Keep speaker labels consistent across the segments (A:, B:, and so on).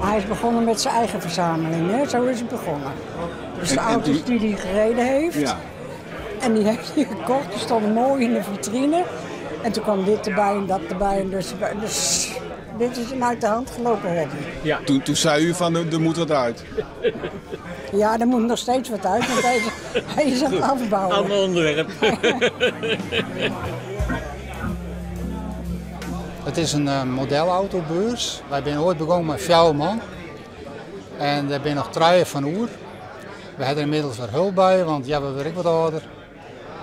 A: Hij is begonnen met zijn eigen verzameling, hè? Zo is het begonnen. Dus de auto's die hij gereden heeft.
B: Ja.
A: En die heeft hij gekocht, die stonden mooi in de vitrine. En toen kwam dit erbij en dat erbij. En dus, dus dit is een uit de hand gelopen hobby.
B: Ja. Toen zei u van er moet wat uit.
A: Ja, er moet nog steeds wat uit, want hij is aan het afbouwen.
C: Ander onderwerp.
D: Het is een modelautobeurs. Wij zijn ooit begonnen met 4 man. En daar zijn nog 3 van oer. We hebben er inmiddels weer hulp bij, want ja, we worden ook wat ouder.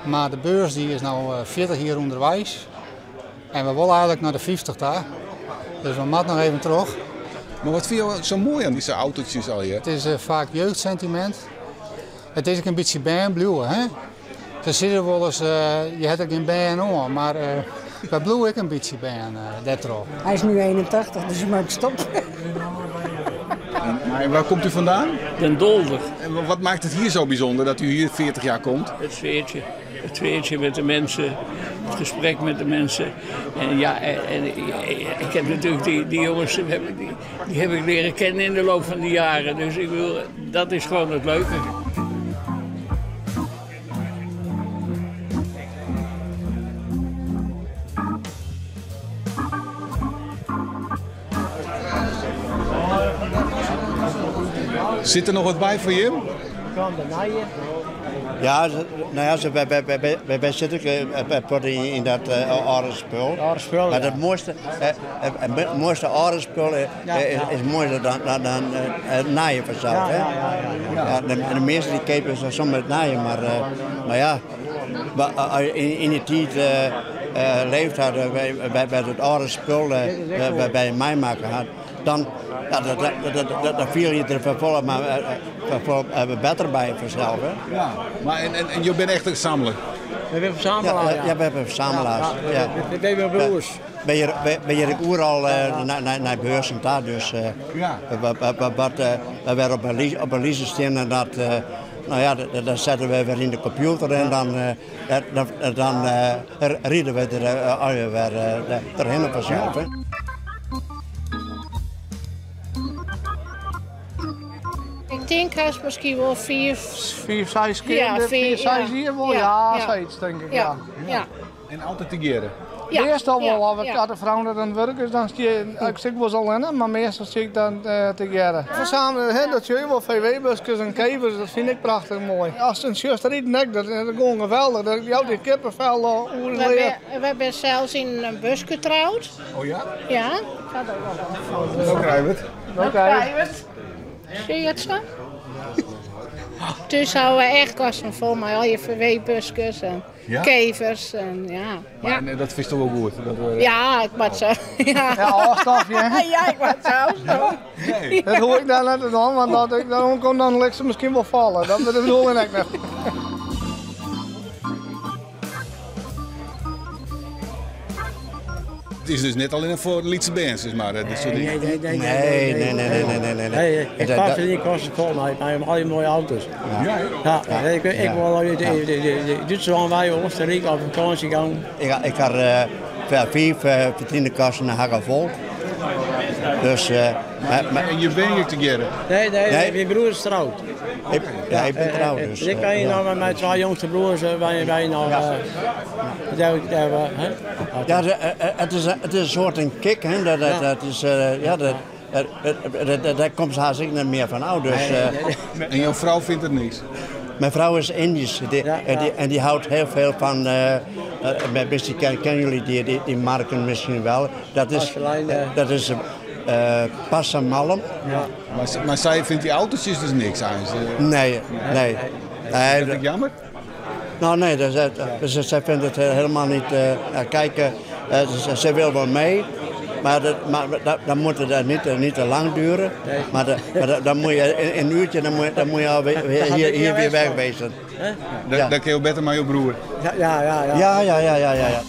D: Maar de beurs die is nu 40 jaar onderwijs. En we willen eigenlijk naar de 50 daar. Dus we moeten nog even terug.
B: Maar wat vind je zo mooi aan deze autootjes al hier?
D: Het is vaak jeugdsentiment. Het is ook een beetje bijbluwen, hè? Ze zitten wel eens, je hebt ook geen bijen om, maar wij bloeien ook een beetje bijen, daardoor.
A: Hij is nu 81, dus je mag stoppen.
B: Maar waar komt u vandaan?
C: Den Dolder.
B: En wat maakt het hier zo bijzonder dat u hier 40 jaar komt?
C: Het sfeertje. Het sfeertje met de mensen, het gesprek met de mensen. En ik heb natuurlijk die jongens, die heb ik leren kennen in de loop van de jaren. Dus dat is gewoon het leuke.
B: Zit er nog wat bij voor Jim?
E: Ja, nou ja, ze, wij, wij, wij, wij, wij, wij zitten ook bij in dat oude spul.
F: Oude spul,
E: Maar
F: ja.
E: het mooiste oude spul is mooier dan het naaien vanzelf. Hè? Ja, de meeste die kopen ze soms het naaien, maar ja, maar in die tijd leefd hadden wij, wij, wij het oude spul wij, wij mij maken hadden, dan, ja, dat, dat, dat, dat, dat viel je er vervolgens maar vervolgens beter bij vanzelf. Hè?
B: Ja, maar en je bent echt een verzamelaar?
F: We zijn verzamelaar,
E: Ja,
F: ja.
E: ja, we hebben verzamelaars.
F: Ja,
E: Ja,
F: ja. We hebben broers.
E: Ben je overal naar beurs en daar, dus, we werden op een op een lease staan en dat, nou ja, dat, dat zetten we weer in de computer en dan rijden we er weer erheen vanzelf. Hè.
G: Ik denk hij is misschien wel 4,
F: 4, 6 keer,
G: Ja,
F: 4,
G: 4,
F: 6
G: ja.
F: hier wel,
G: Ja,
F: ja,
G: ja.
F: zoiets denk ik,
G: Ja,
F: ja.
G: ja.
B: En altijd te keren?
G: Ja,
F: Meestal wel,
G: ja,
F: als ik
G: ja.
F: had de vrouw dat aan het werk is, dan zie je, ik zit wel eens alleen, maar meestal zie ik dan te keren. Verzamelen, hè, dat zie je wel, V W-busjes en kevers, dat vind ik prachtig mooi. Als een zuster riet, nek, dat is gewoon geweldig. Dat jou die kippenvel al oer
G: We
F: leer.
G: hebben zelfs in een bus getrouwd.
B: Oh ja?
G: Ja. Ik had ook wel een foto.
B: Dan krijgen we het.
G: Dan krijgen we het. Zie je het zo? Toen zouden we echt kasten vol met al je V W-busjes en
B: Ja?
G: kevers. En, ja.
B: Maar,
G: Ja.
B: en dat vind je toch wel goed? Dat we...
G: Ja, ik maak zo. Ja.
F: Ja, afstafje, hè?
G: Ja, ik maak zo.
B: Ja? Nee.
F: Dat hoor ik daar net aan, want daarom kon dan licht misschien wel vallen. Dat bedoel ik net.
B: Het is dus net alleen voor Lietse bands, zeg maar, hè, dit soort
H: Nee,
B: dingen.
H: nee, nee,
E: Nee, nee, nee, nee, nee, nee, nee, nee.
H: Nee, ik
E: Dat-
H: pas
E: dat-
H: in die kosten vol, maar ik heb al die mooie auto's.
B: Ja, hè?
H: Ja,
E: Ja.
H: ik
E: Ja.
H: wil al die, die, die, die, die Duitsland, wij, Oostenrijk op vakantie gaan.
E: Ik had 5 vitrinekasten en hakken vol. Dus maar
B: En je bent hier te keren?
H: Nee, nee,
E: Nee.
H: mijn broer is trouwd.
E: Ik, ja, ik ben trouwd dus.
H: Ik ben hier
E: ja.
H: nou met mijn 2 jongste broers, wij nou, daar, hè?
E: Ja, het is een soort een kick, hè? Dat, dat,
H: Ja.
E: dat is, ja, dat, dat, dat, dat, dat, daar komt ze haast ook niet meer van oud. Dus,
H: Nee, nee, nee.
B: En jouw vrouw vindt het niks?
E: Mijn vrouw is Indisch en die houdt heel veel van, misschien kennen jullie die marken misschien wel. Dat
H: Porselein,
E: is Passamalm.
H: Ja.
B: Maar zij vindt die autootjes dus niks aan. Ze-
E: Nee, nee. Nee.
B: Is dat jammer?
E: Nou nee, zij vindt het helemaal niet. Ja, kijk, ze wil wel mee, maar dan moet het niet te lang duren.
H: Nee.
E: Maar dan moet je in een uurtje, dan moet je al
H: Dan gaat
E: hier
H: ik weer
E: weer
H: weg.
E: wegwezen.
H: Hè?
B: Dan
E: Ja.
B: kun je beter maar je broer.
H: Ja, ja, ja, ja.
E: Ja, ja, ja, ja, ja, ja.